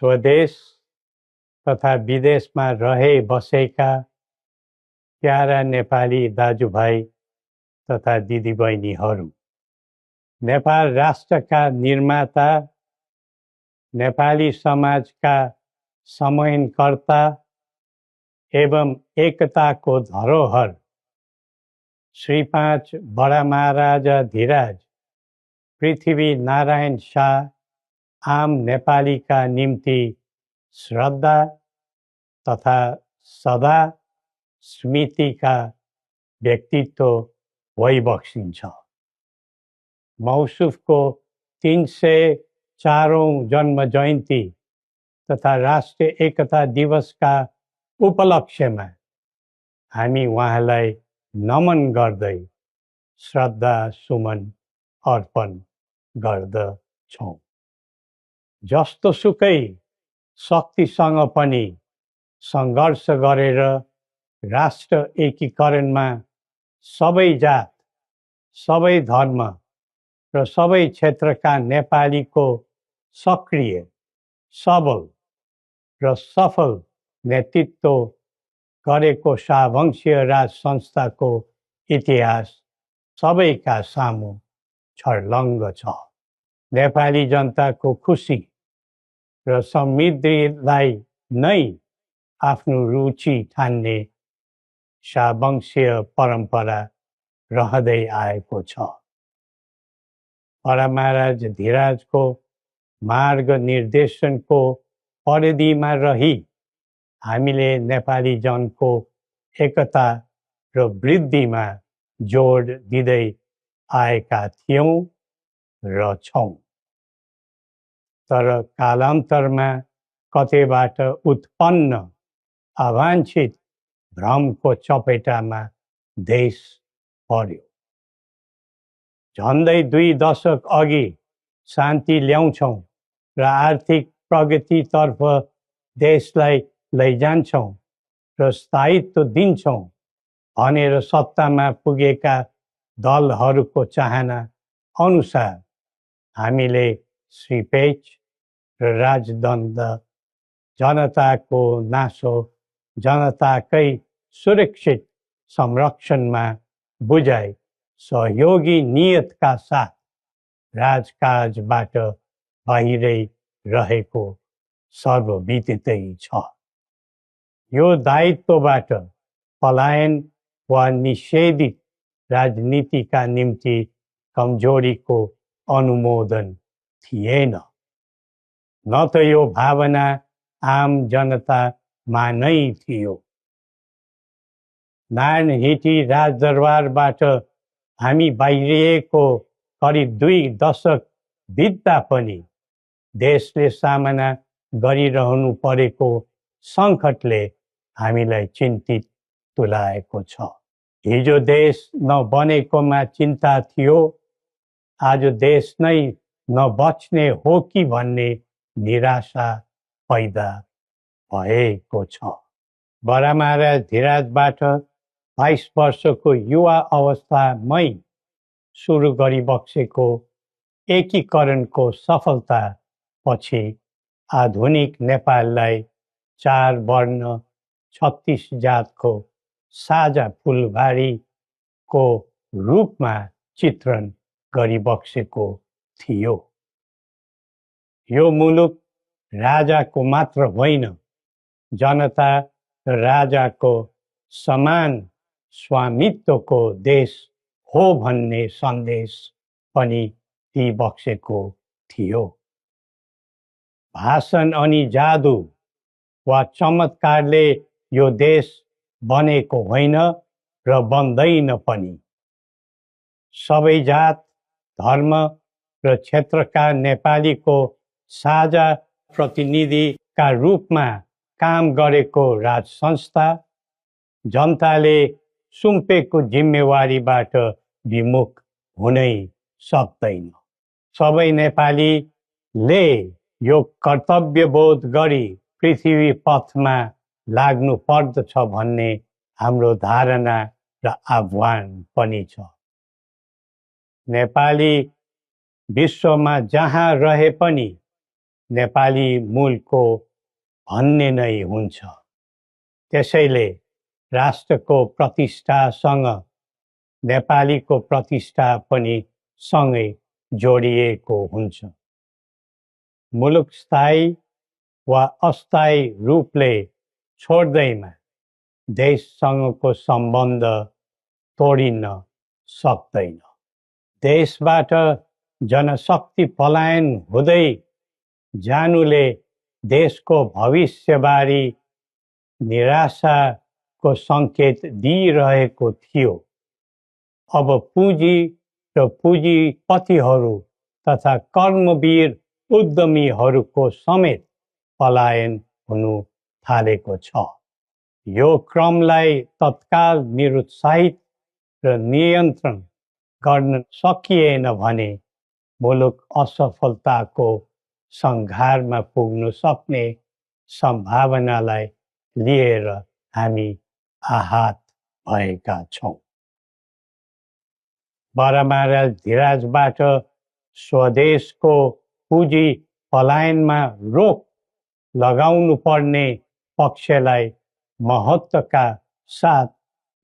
स्वदेश तथा विदेशमा रहे बसेका प्यारा नेपाली दाजुभाइ तथा दिदीबहिनीहरू, नेपाल राष्ट्रका निर्माता, नेपाली समाजका समन्वयकर्ता एवं एकताको धरोहर श्री 5 बडा महाराजा धीराज पृथ्वी नारायण शाह आम नेपालीका निम्ति श्रद्धा तथा सदा स्मृतिका व्यक्तित्व भइबक्सिन्छ। मौसुफको 304औं जन्म जयन्ती तथा राष्ट्रिय एकता दिवसका उपलक्ष्यमा हामी उहाँलाई नमन गर्दै श्रद्धा सुमन अर्पण गर्दछौँ। जस्तोसुकै शक्तिसँग पनि सङ्घर्ष गरेर राष्ट्र एकीकरणमा सबै जात, सबै धर्म र सबै क्षेत्रका नेपालीको सक्रिय, सबल र सफल नेतृत्व गरेको शाहवंशीय राज संस्थाको इतिहास सबैका सामु छर्लङ्ग छ। नेपाली जनताको खुसी र समृद्धिलाई नै आफ्नो रुचि ठान्ने शाहवंशीय परम्परा रहँदै आएको छ। बडा महाराज धीराजको मार्ग निर्देशनको परिधिमा रही हामीले नेपाली जनको एकता र वृद्धिमा जोड दिँदै आएका थियौँ र छौँ। तर कालान्तरमा कतैबाट उत्पन्न अवाञ्छित भ्रमको चपेटामा देश पर्यो। झन्डै 2 दशक अघि शान्ति ल्याउँछौँ र आर्थिक प्रगतितर्फ देशलाई लैजान्छौँ र स्थायित्व दिन्छौँ भनेर सत्तामा पुगेका दलहरूको चाहना अनुसार हामीले श्री पेच र राजदण्ड, जनताको नासो, जनताकै सुरक्षित संरक्षणमा बुझाइ सहयोगी नियतका साथ राजकाजबाट बाहिरै रहेको सर्वविदितै छ। यो दायित्वबाट पलायन वा निषेधित राजनीतिका निम्ति कमजोरीको अनुमोदन थिएन, न त यो भावना आम जनतामा नै थियो। नारायणहिटी राजदरबारबाट हामी बाहिरिएको करिब 2 दशक बित्दा पनि देशले सामना गरिरहनु परेको सङ्कटले हामीलाई चिन्तित तुल्याएको छ। हिजो देश नबनेकोमा चिन्ता थियो, आज देश नै नबच्ने हो कि भन्ने निराशा पैदा भएको छ। बडा महाराज धीराजबाट 22 वर्षको युवा अवस्थामै सुरु गरिबक्सेको एकीकरणको सफलता पछि आधुनिक नेपाललाई 4 वर्ण 36 जातको साझा फुलबारीको रूपमा चित्रण गरिबक्सेको थियो। यो मुलुक राजाको मात्र होइन, जनता र राजाको समान स्वामित्वको देश हो भन्ने सन्देश पनि दिइबक्सेको थियो। भाषण अनि जादु वा चमत्कारले यो देश बनेको होइन र बन्दैन पनि। सबै जात, धर्म र क्षेत्रका नेपालीको साझा प्रतिनिधिका रूपमा काम गरेको राज संस्था जनताले सुम्पेको जिम्मेवारीबाट विमुख हुनै सक्दैन। सबै नेपालीले यो कर्तव्यबोध गरी पृथ्वी पथमा लाग्नु पर्दछ भन्ने हाम्रो धारणा र आह्वान पनि छ। नेपाली विश्वमा जहाँ रहे पनि नेपाली मूलको भन्ने नै हुन्छ। त्यसैले राष्ट्रको प्रतिष्ठासँग नेपालीको प्रतिष्ठा पनि सँगै जोडिएको हुन्छ। मुलुक स्थायी वा अस्थायी रूपले छोड्दैमा देशसँगको सम्बन्ध तोडिन सक्दैन। देशबाट जनशक्ति पलायन हुँदै जानुले देशको भविष्यबारे निराशाको सङ्केत दिइरहेको थियो। अब पुँजी र पुँजीपतिहरू तथा कर्मवीर उद्यमीहरूको समेत पलायन हुनु थालेको छ। यो क्रमलाई तत्काल निरुत्साहित र नियन्त्रण गर्न सकिएन भने मुलुक असफलताको सङ्घारमा पुग्न सक्ने सम्भावनालाई लिएर हामी आहत भएका छौँ। बडा महाराज धीराजबाट स्वदेशको पुँजी पलायनमा रोक लगाउनु पर्ने पक्षलाई महत्त्वका साथ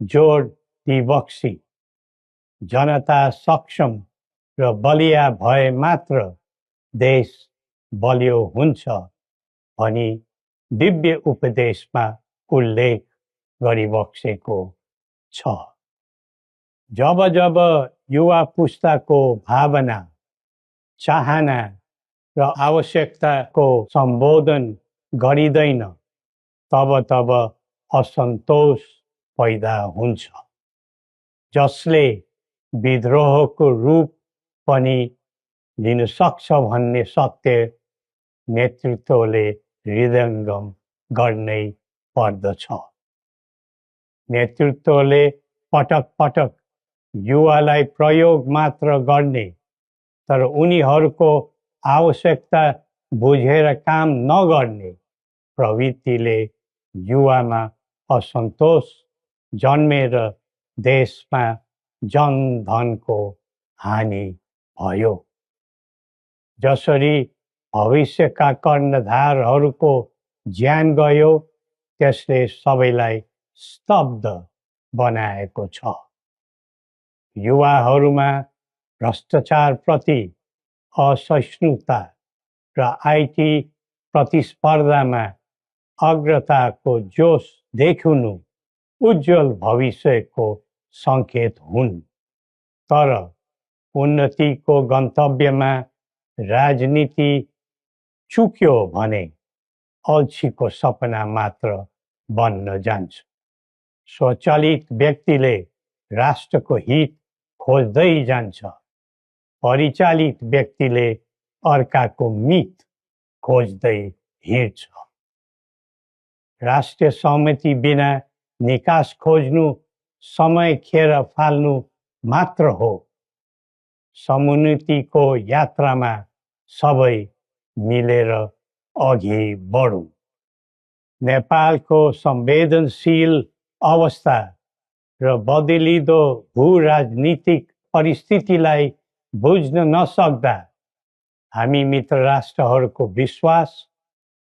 जोड दिबक्सी जनता सक्षम र बलिया भए मात्र देश बलियो हुन्छ भनी दिव्य उपदेशमा उल्लेख गरिबक्सेको छ। जब जब युवा पुस्ताको भावना, चाहना र आवश्यकताको सम्बोधन गरिँदैन तब तब असन्तोष पैदा हुन्छ, जसले विद्रोहको रूप पनि लिन सक्छ भन्ने सत्य नेतृत्वले हृदयङ्गम गर्नै पर्दछ। नेतृत्वले पटक पटक युवालाई प्रयोग मात्र गर्ने तर उनीहरूको आवश्यकता बुझेर काम नगर्ने प्रवृत्तिले युवामा असन्तोष जन्मेर देशमा जनधनको हानि भयो। जसरी भविष्यका कर्णधारहरूको ज्यान गयो त्यसले सबैलाई स्तब्ध बनाएको छ। युवाहरूमा भ्रष्टाचारप्रति असहिष्णुता र आइटी प्रतिस्पर्धामा अग्रताको जोश देखिनु उज्जवल भविष्यको सङ्केत हुन्। तर उन्नतिको गन्तव्यमा राजनीति चुक्यो भने अल्छीको सपना मात्र बन्न जान्छ। स्वचालित व्यक्तिले राष्ट्रको हित खोज्दै जान्छ, परिचालित व्यक्तिले अर्काको मित खोज्दै हिँड्छ। राष्ट्रिय सहमति बिना निकास खोज्नु समय खेर फाल्नु मात्र हो। समुन्नतिको यात्रामा सबै मिलेर अघि बढौँ। नेपालको संवेदनशील अवस्था र बदलिँदो भू-राजनीतिक परिस्थितिलाई बुझ्न नसक्दा हामी मित्र राष्ट्रहरूको विश्वास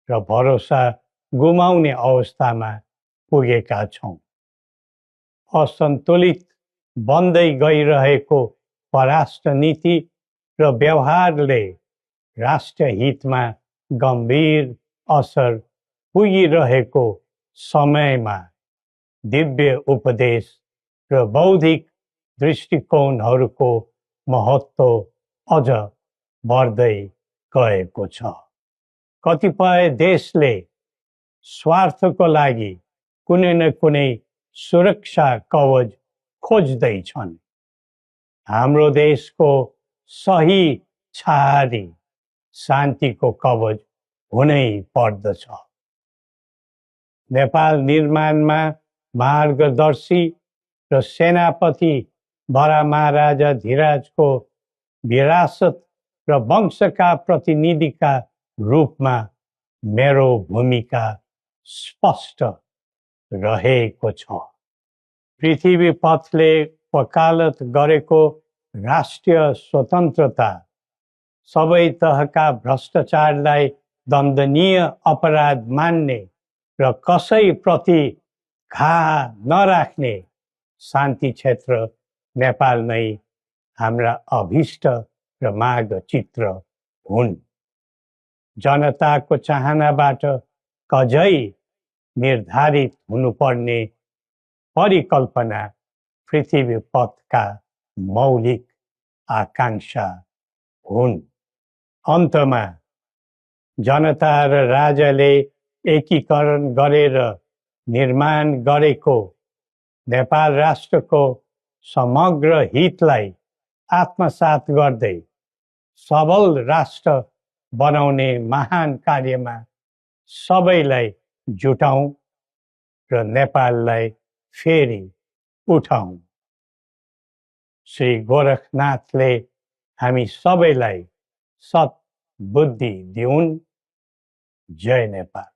र भरोसा गुमाउने अवस्थामा पुगेका छौँ। असन्तुलित बन्दै गइरहेको परराष्ट्र नीति र व्यवहारले राष्ट्र हितमा गम्भीर असर पुगिरहेको समयमा दिव्य उपदेश र बौद्धिक दृष्टिकोणहरूको महत्त्व अझ बढ्दै गएको छ। कतिपय देशले स्वार्थको लागि कुनै न कुनै सुरक्षा कवच खोज्दैछन्। हाम्रो देशको सही छहारी शान्तिको कवच हुनै पर्दछ। नेपाल निर्माणमा मार्गदर्शी र सेनापति बडा महाराजा धीराजको विरासत र वंशका प्रतिनिधिका रूपमा मेरो भूमिका स्पष्ट रहेको छ। पृथ्वी पथले वकालत गरेको राष्ट्रिय स्वतन्त्रता सबै तहका भ्रष्टाचारलाई दण्डनीय अपराध मान्ने र कसैप्रति घाह नराख्ने शान्ति क्षेत्र नेपाल नै हाम्रा अभिष्ट र माग चित्र हुन्। जनताको चाहनाबाट कझै निर्धारित हुनुपर्ने परिकल्पना पृथ्वी पथका मौलिक आकांक्षा हुन्। अन्तमा जनता र राजाले एकीकरण गरेर निर्माण गरेको नेपाल राष्ट्रको समग्र हितलाई आत्मसात गर्दै सबल राष्ट्र बनाउने महान कार्यमा सबैलाई जुटौं र नेपाललाई फेरि उठाउँ। श्री गोरखनाथले हामी सबैलाई सत् बुद्धि दिउन्। जय नेपाल।